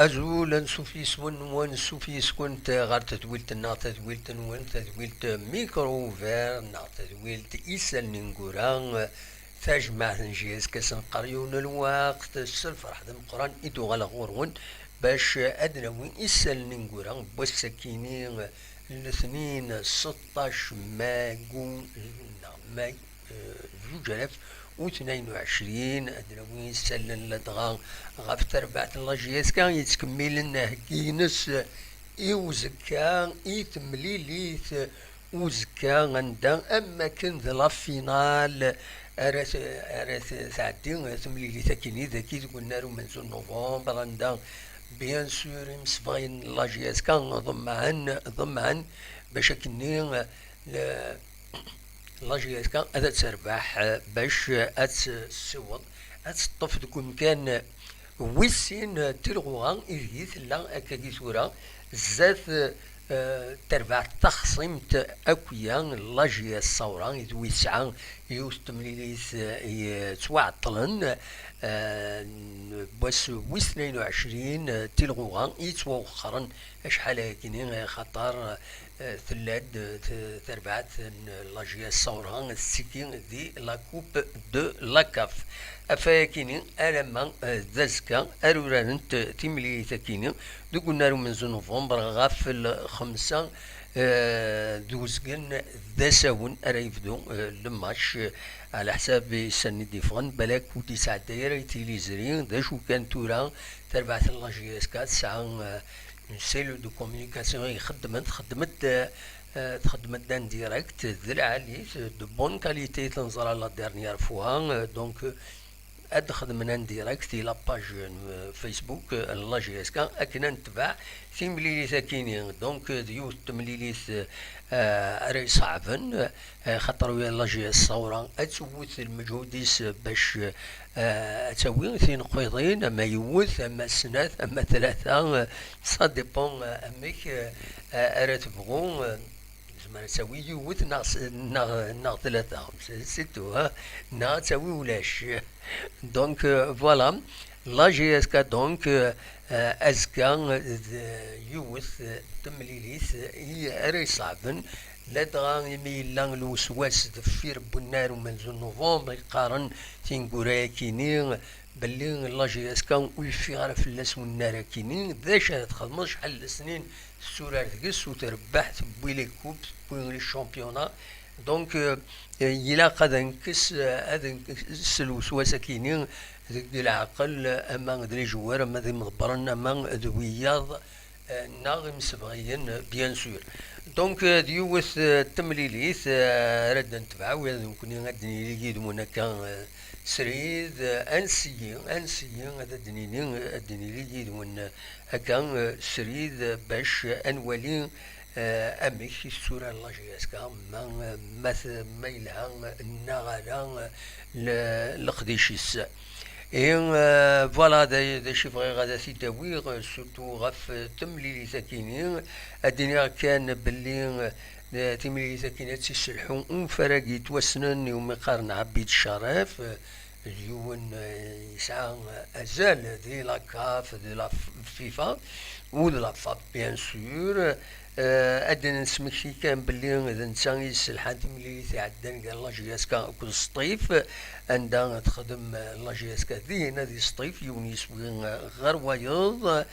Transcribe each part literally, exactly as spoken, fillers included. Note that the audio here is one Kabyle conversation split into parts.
Azul, ansuf yes-wen, ansuf yes-kent ɣer tedwilt-nneɣ, tadwilt-nwen, tadwilt Micro Ouvert neɣ tadwilt Isallen Ineggura, tajmaɛt n J S K, s neqqar yiwen n lweqt s lferḥ d ameqqran i d-uɣaleɣ ɣur-wen bac ad d-nawi isallen ineggura n wass-akini, letnin seṭṭac mayu, neɣ may, eh, zuǧ alaf u tnayen u ɛecrin, ad d-nawi isallen ladɣa ɣef terbaɛt n la J S K yettkemmilen aheggi-ines i uzekka, i temlilit uzekka, anda am akken d la finale ara t-, ara t-, tɛeddi temlilit akkin i dagi deg unnar umenzu n novembre, anda bien sûr imsebɣiyen n la J S K ḍemɛen, ḍemɛen bac akkenni, eh, le-, la J S K ad terbeḥ, eh, bac, eh, ad tessiweḍ, ad teṭṭef deg umkan wis sin, eh, tilɣuɣa ideg i tella akkagi tura, zdat, eh, terbaɛt taxṣimt akya n la J S Ṣawra, i d wis tesɛa yiwet n temlilit, eh, yettwaɛeṭṭlen, eh, n wass wis tnayen u ɛecrin, eh, tilɣuɣa i yettwawexxren acḥal ayakini, eh, xaṭer, eh, tella-d, eh, t-, terbaɛt n la J S Ṣawra, ttekki di la Coupe de la CAF. Ɣef wayakini, alamma, eh, d azekka ara urarent timlilit-akini deg unnar umenzu n novembre ɣef lxemsa, eh, d uzgen d asawen ara yebdu, eh, le match, eh, ɛla ḥsab isallen i d-yeffɣen, balak ur d-yesɛedday ara i tiliẓri. D acu kan tura, tarbaɛt n la J S K tesɛa, eh, une cellule de communication i ixeddmen, txeddem-d, eh, eh, txeddem-d en direct d lɛali, de bonne qualité, i t-neẓra la dernière fois, eh, donc, eh, ad xedmen en direct i la page, eh, Facebook, eh, n la J S K, akken ad netbeɛ timlilit-akini. Donc, eh, d yiwet n temlilit, eh, ara iṣeɛben, eh, xaṭer ula d la J S Ṣawra ad tewwet lmeǧhud-is bac, eh, ad tawi tineqqiḍin, ama yiwet, ama snat, ama tlata, eh, ça dépend, eh, amek, eh, ara tebɣu, eh, tezmer ad tawi yiwet neɣ s-, neɣ, neɣ tlata, c'est tout, hein, neɣ ad tawi ulac. Donc, euh, voilà, la J S K, donc, euh, euh, azekka, euh, d yiwet, euh, temlilit, euh, i ara iṣeɛben, ladɣa imi yella lewswas deffir n unnar umenzu n novembre, yeqqaren tineggura-yakini belli la J S K ur yeffiɣ ara fell-as unnar-akini. D acu ara txedmeḍ? Acḥal n lesnin tetturar deg-s, ur trebbeḥ, tewwi les coupes, tewwi les championnats. Donc, euh, ilaq ad nekkes, euh, ad nekkes lewswas-akini deg leɛqel, ama d les joueurs, ama d imḍebbren, ama d wiyaḍ, euh, neɣ imsebɣiyen, bien sûr. Donc, euh, d yiwet, euh, temlilit, euh, ara d-netbeɛ, ula d nekkni ad d-nili yid-wen akka, euh, srid, euh, ad nseyyi, ad nseyyi, ad d-nini, ad d-nili yid-wen, euh, akka, eh, srid, eh, bac, eh, ad nwali, eh, amek i tetturar la J S K, ma, eh, ma t-, ma yelha, eh, neɣ ala, eh, le-, leqdic-is. Et, eh, voilà, d, d acu i bɣiɣ ad t-id-awiɣ, eh, surtout ɣef, eh, temlilit-akini. Ad d-iniɣ kan belli, eh, timlilit-akini ad tt-isselḥu unfarag yettwassnen iwumi qqaren Ɛabid Ccaraf, eh, d yiwen, eh, yesɛa azal di la CAF, di la FIFA, u d la FAF, bien sûr. Eh, ad d-nesmekti kan belli d netta i yesselḥan timlilit iɛeddan gar la J S K akked Sṭif, anda texdem, eh, la J S K dihin ad Sṭif, yiwen yeswi, eh, ɣer wayeḍ,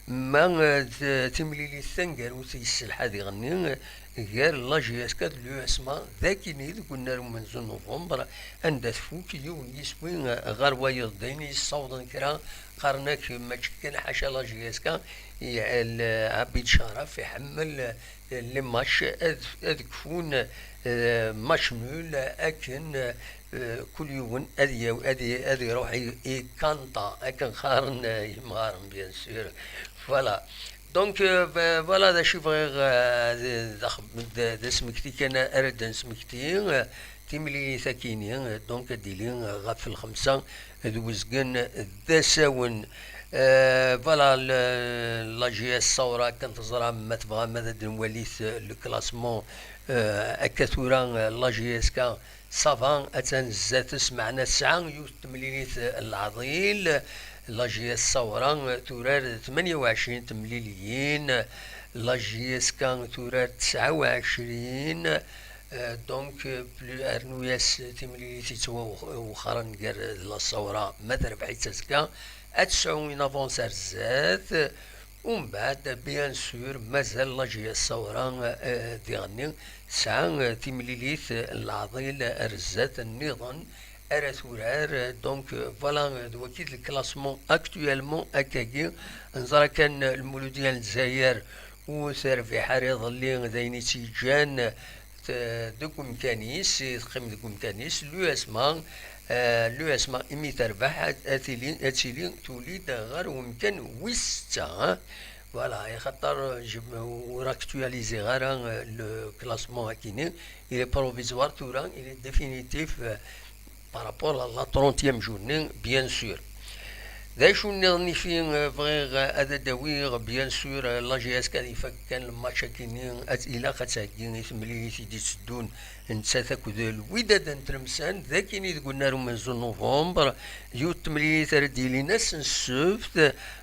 ma, eh, d timlilit taneggarut i yesselḥa diɣenni, eh, gar la J S K d l'U S M A, d akini deg unnar umenzu n novembre, anda tfuk yiwen yiswi, eh, ɣer wayeḍ, d ayen yessawḍen kra, qqaren-ak mačči kan ḥaca la J S K, i-, l-, Abid Caraf iḥemmel, eh, les matchs, ad, ad kfun, eh, match nul, akken, eh, kul yiwen ad yaw-, ad i-, ad iruḥ i, i Kanta, akken qqaren, eh, yimɣaren, bien sûr. Voilà. Donc, euh, v-, voilà d acu i bɣiɣ, euh, d, d ax-, d, d asmekti kan ara d-nesmekti, euh, timlilit-akini, euh, donc ad d-tili, euh, ɣef lxemsa d uzgen d asawen. Euh, voilà, le, la J S Ṣawra, kan teẓram, ma tebɣam ad d-nwali, euh, le classement, euh, akka tura, euh, la J S K, ça va, attan zdat-s, meɛna tesɛa yiwet n temlilit, euh, n leɛḍil, La J S Sawra turar tmanya u ɛecrin temliliyin, la J S K turar tesɛa u ɛecrin, euh, donc, euh, plus, rnu-yas timlilit yettwawexxren gar la Sawra, ma terbeḥ-itt azekka, ad tesɛu une avance ar zdat. Umbeɛd, bien sûr, mazal la J S Sawra, euh, diɣenni tesɛa, euh, timlilit, euh, n leɛḍil ar zdat nniḍen ara turar. Donc, euh, voilà, euh, d waki d le classement actuellement akkagi. Nẓra kan, euh, Lmuludya n Lezzayer ur terbiḥ ara iḍelli, d ayen i tt-yeǧǧan, euh, deg umkan-is, teqqim deg umkan-is. L'U S M A, euh, l'U S M A imi terbeḥ, ad, ad tili, ad tili tuli-d ɣer umkan wis setta, hein. Voilà, axaṭer, euh, jem-, ur actualiziɣ ara, euh, le classement akini. Il est provisoire tura, il est définitif, euh, par rapport à la trentième journée, bien sûr. D acu nniḍen i fi, euh, bɣiɣ, euh, ad d-awiɣ, bien sûr, euh, la J S K ad ifak kan le match akini, ad, ilaq ad theggi i temlilit i d-itteddun, nettat akked Lwidad n Tlemsan, d akini deg unnar umenzu n novembre, yiwet temlilit ara d-yilin ass n ssebt,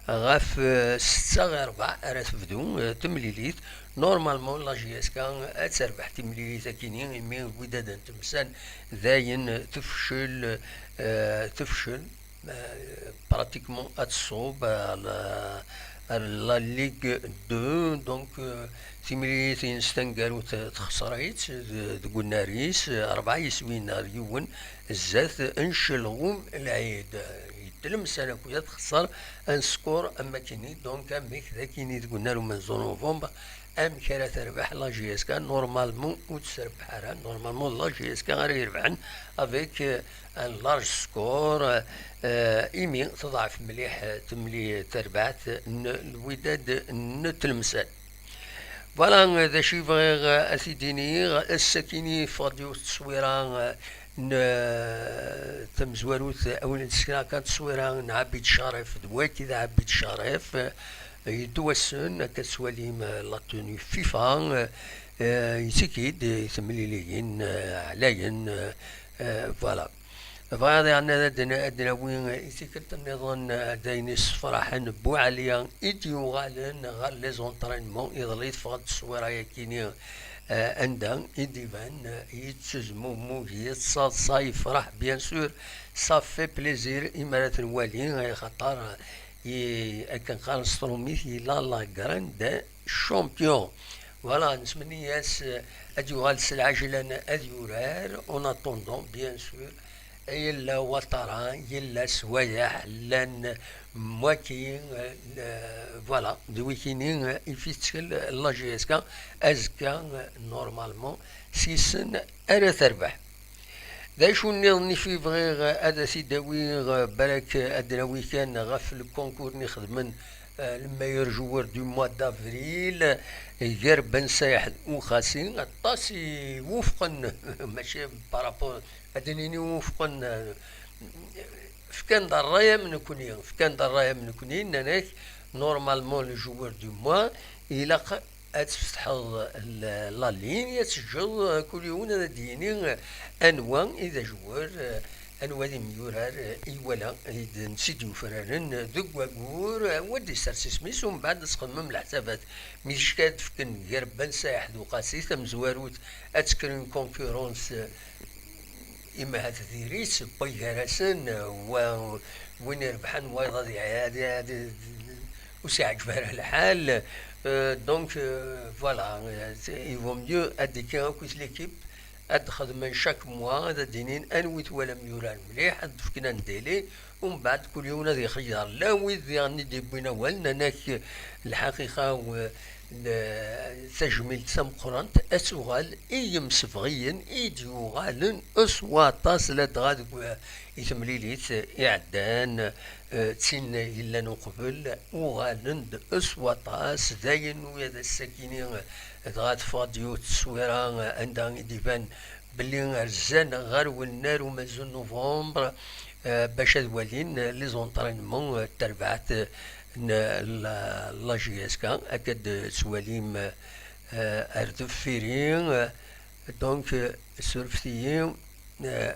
ɣef, euh, setta ɣer rebɛa ara tebdu, euh, temlilit. Normalement, la J S K ad terbeḥ timlilit akini, imi Lwidad n Tlemsan dayen tefcel, euh, tefcel, euh, pratiquement ad tṣub, euh, la, la Ligue deux, donc, euh, timlilit-ines taneggarut, euh, texṣer-itt, euh, deg unnar-is, euh, rebɛa yiswiyen ar yiwen, zdat n Celɣum Lɛid. Tlemsan akked ad texṣer un score am akini, donc amek d akini deg unnar umenzu novembre, amek ara terbeḥ la J S K? Normalement ur tesserbeḥ ara, normalement la J S K ara irebḥen avec, euh, un large score, euh, imi teḍɛef mliḥ, euh, temli terbaɛt n Lwidad n Tlemsan. Voilà, euh, d acu i bɣiɣ, euh, ad t-id-iniɣ. Ass-akini yeffeɣ-d yiwet n tteswira, euh, n, euh, tamezwarut, euh, awen-d-sekreɣ kan tteswira n Ɛabid Carif, d waki d Ɛabid Carif, euh, yettwassen, akka tettwalim, euh, la tenue FIFA, euh, euh, yettiki-d i temliliyin, euh, ɛlayen, euh, euh, voilà. Bɣiɣ diɣen ad d-, ad d-nawi i tikkelt nniḍen, eh, d ayen yessefraḥen Buɛliya i d-yuɣalen ɣer les entraînements iḍelli, teffeɣ-d tteswira-yakini, eh, anda i d-iban, eh, yettezmumug, yettaḍsa, yefreḥ, bien sûr, ça fait plaisir imi ara t-nwali, eh, axaṭer, eh, i, akken qqaren s trumit, il a la grande champion. Voilà, nettmenni-as, eh, ad yuɣal s lɛejlan ad yurar. En attendant, bien sûr, yella Ouattara, yella Souaïa, llan Mouaki, eh, voilà, d wikini, eh, i fi tettkel la J S K, azekka, eh, normalement, s-, yes-sen ara terbeḥ. D acu nniḍen i fi bɣiɣ ad as-id-awiɣ, balak ad d-nawi kan ɣef le concours-nni xedmen, euh, le meilleur joueur du mois d'avril, gar Ben Sayaḥ d Uxasi, aṭas i wufqen, mačči par rapport, ad d-nini wufqen, euh, fkan-d ṛṛay am nekni, fkan-d ṛṛay am nekni, nnan-ak, normalement, le joueur du mois, ilaq ad tfetḥeḍ l-, la ligne, ad teǧǧeḍ kul yiwen ad d-yini anwa i d ajewwer, anwa d imyurar i iwala i d-, i d-yufraren deg wagur, anwa d-isers isem-is, umbeɛd ad txedmem leḥsabat. Mi ticki ad d-fken gar Ben Sayaḥ d Uqasi tamezwarut, ad tekker une concurrence, imahat diri-tt, wway gar-asen, wa, win irebḥen wayeḍ ad iɛi-, ad, ad, ur s-iɛǧeb ara lḥal. Euh, donc, euh, voilà, euh, c'est, il vaut mieux ad d-ikki akk s l'équipe, ad d-xedmen chaque mois, ad d-inin anwi twalam yurar mliḥ, ad d-fken un délai, umbeɛd kul yiwen ad ixeyyer. Llan wid diɣen i d-yewwin awal, nnan-ak lḥaqiqa, euh, l-, tajmilt tameqqrant ad tuɣal i yimsebɣiyen i d-yuɣalen s waṭas, ladɣa deg, i temlilit iɛeddan, eh, d tin yellan uqbel, uɣalen-d s waṭas. Dayen, ula d ass-akini, eh, dɣa teffeɣ-d yiwet n tteswira, eh, anda i d-iban belli rzan ɣer wennar umenzu n novembre, eh, bac ad walin, eh, les entraînements, eh, n terbaɛt, eh, n la, la J S K, akka d-tettwalim, eh, ar deffir-i, eh, donc, eh, surfet-iyi, eh,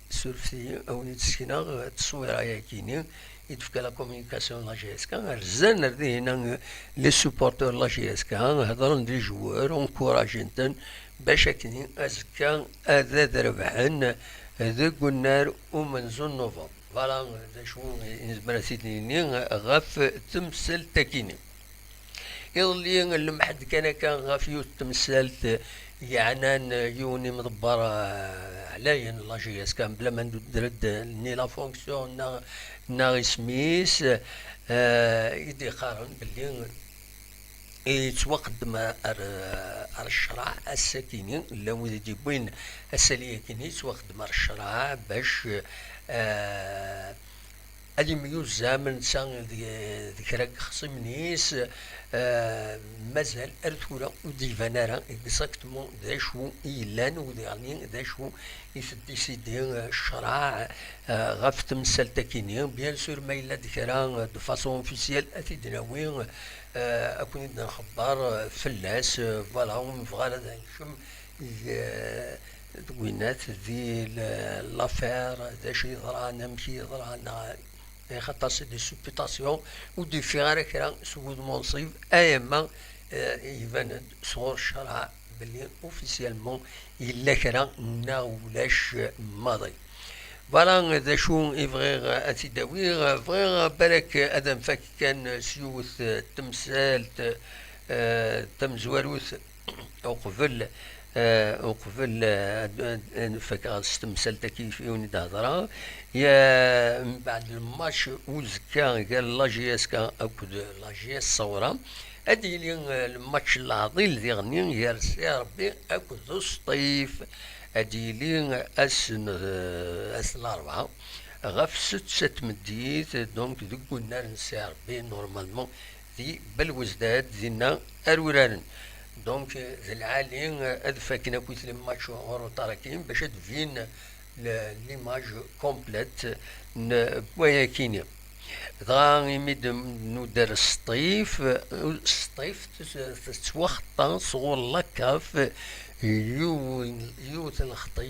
surfet-iyi, a wen-d-sekneɣ, eh, tteswira-yakini, i d-tefka la communication n la J S K, rzan ar dihin les supporters n la J S K, hedren d les joueurs, encouragen-ten, bac akken azekka ad, ad rebḥen deg unnar umenzu n November. Voilà d acu i nezmer ad t-id-nini ɣef temsalt-akini. Iḍelli, nlemḥ-d kan akka ɣef yiwet n temsalt yeɛnan yiwen imḍebber, eh, ɛlayen, la J S K, mebla ma nedder-d ni la fonction neɣ, neɣ isem-is, eh, i d-iqqaren belli yettwaqeddem ar, ar ccṛeɛ ass-akini, llan wid i d-yewwin asali-akini, yettwaqeddem ar ccṛeɛ bac, eh, ad imyuzzam netta d, d kra n yixṣimen-is, eh, mazal ar tura ur d-iban ara exactement d acu i yellan, u diɣen d acu i teddisidi, eh, ccṛeɛ, eh, ɣef temsalt-akini. Bien sûr, ma yella-d kra, eh, de façon officielle, ad t-id-nawi, eh, ad ken-id-nxebber, eh, fell-as, eh, voilà, ur nebɣi ara ad nekcem deg, eh, deg winat, di l-, l'affaire, d acu yeḍran, amek yeḍran, eh, axaṭer c'est des supputations, ur d-yeffiɣ ara kra seg wudem unṣib, ayama, eh, iban-d sɣur ccṛeɛ belli officiellement yella kra neɣ ulac maḍi. Voilà d acu i bɣiɣ ad t-id-awiɣ. Bɣiɣ balak ad nfak kan s yiwet, eh, temsalt, eh, tamezwarut uqbel, eh, uqbel, eh, ad, ad, ad nfak s temsalt-agi i wen-id-hedreɣ. Ya, mbeɛd lmatch uzekka gar la J S K akked la J S Saoura, ad yili, eh, lmatch n leɛḍil diɣenni gar Sɛiṛebbi akked Usṭif. Ad yili ass n, eh, ass n larebɛa ɣef setta n tmeddit, donc deg unnar n Sɛiṛebbi, normalement di Belwezdad, dinna ara uraren. Donc, eh, d lɛali, eh, ad faken akk les matchs en retard-agi bac ad d-tbin le-, l'image complète n wayakini. Dɣa imi d-, nudder Sṭif, Sṭif tes-, tettwaxeṭṭa sɣur la CAF yiw-, yiwet n lxeṭṭa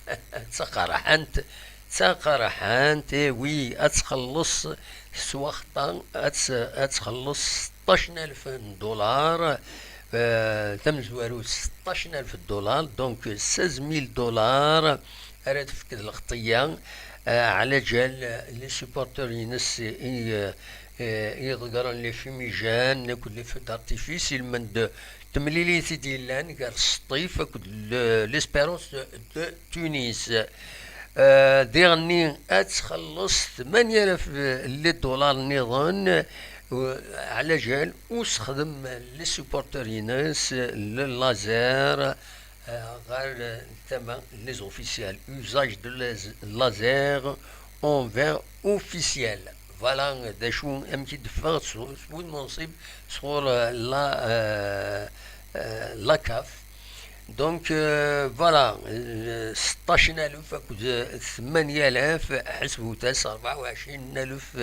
d taqerḥant, d taqerḥant, eh oui, ad txelleṣ tettwaxeṭṭa, ad tt-, ad txelleṣ seṭṭac alef n ddular, eh, tamezwarut seṭṭac alef ddular, donc seize mille dollars ara tefk d lxeṭṭa, eh, ɛla ǧal les supporters-ines i, eh, i iḍeggren les fumigènes akked les feux d'artifice, ilmend temlilit i d-yellan gar Sṭif akked le-, l'Espérance de, de Tunis. Eh, diɣenni ad txelleṣ tmanya alaf les dollars nniḍen, eh, ɛla ǧal usexdem les supporters-ines le laser, eh, ɣer tama les officiels, usage de les laser envers officiels. Voilà d acu amek i d-teffeɣ s, s wudem unṣib sɣur, eh, la, eh, eh, la CAF. Donc, eh, voilà, eh, seṭṭac alef akked tmanya alaf, ḥesbut-as rebɛa u ɛecrin alef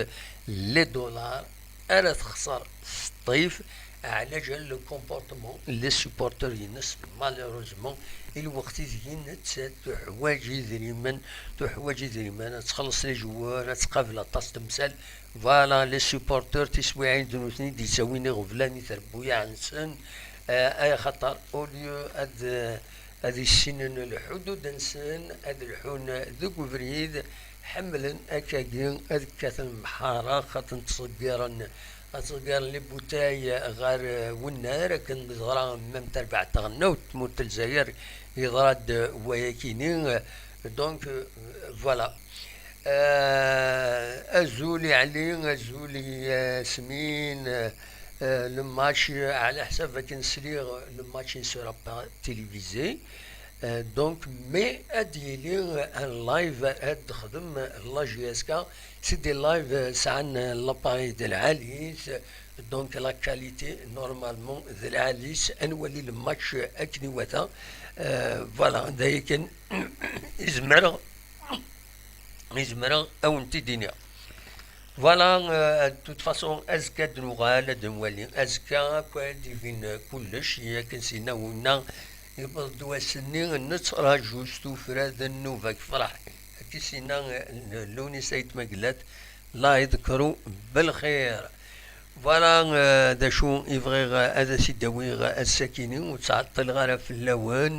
les dollars ara texṣer Sṭif, ɛla ǧal le comportement les supporters-ines, malheureusement, i lweqt ideg nettat tuḥwaǧ idrimen, tuḥwaǧ idrimen, ad txelleṣ les joueurs, ad tqabel aṭas n temsal. Voilà, les supporters, tiswiɛin d nutni d-yettawin iɣeblan i terbuyaɛ-nsen, eh, ay axaṭer, au lieu ad, ad issinen lḥudud-nsen, ad lḥun deg ubrid, ḥemmlen akkagi ad kkaten mḥara, xaṭer ttṣeggiren, ad ttṣeggiren les bouteilles ɣer, eh, wennar, akken neẓra même tarbaɛt taɣelnawt n tmurt n Lezzayer yeḍra-d wayakini. Donc, eh, voilà. Eh, azul i Ɛli, azul i, eh, Yasmin, eh, eh, le match, eh, ɛla ḥsab akken sliɣ, le match ne sera pas télévisé. Euh, donc, mais ad yili, euh, un live ad texdem la J S K, c'est des lives, euh, sɛan, euh, l'appareil d lɛali, donc la qualité normalement d lɛali, ad nwali le match akken iwata. Euh, voilà, d ayen kan i zemreɣ, i zemreɣ ad wen-t-id-iniɣ. Voilà, euh, de toute façon, azekka ad nuɣal ad nwali. Azekka akk ad d-ibin kullec, akken s-yenna winna, yewweḍ-d wass-nni nettraǧu s tuffra d nnuba deg yefrax. Akken s-yenna, euh, Lewnis Ayt Magellat, Allah iḍekker belxir. Voilà, euh, d acu i bɣiɣ ad as-id-awiɣ ass-akini, ur ttɛeṭṭileɣ ara fell-awen.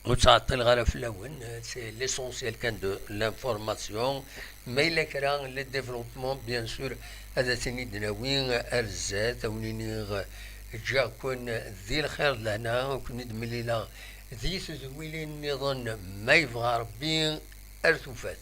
Ur ttɛeṭṭileɣ ara fell-awen. C'est l'essentiel kan de l'information. Ma yella kra, le développement, bien sûr, ad as-ten-id-nawi ar zdat, a wen-iniɣ ǧǧiɣ-ken di lxir d lehna, ad ken-id-mlileɣ di tedwilin nniḍen, ma yebɣa Rebbi. Ar tufat.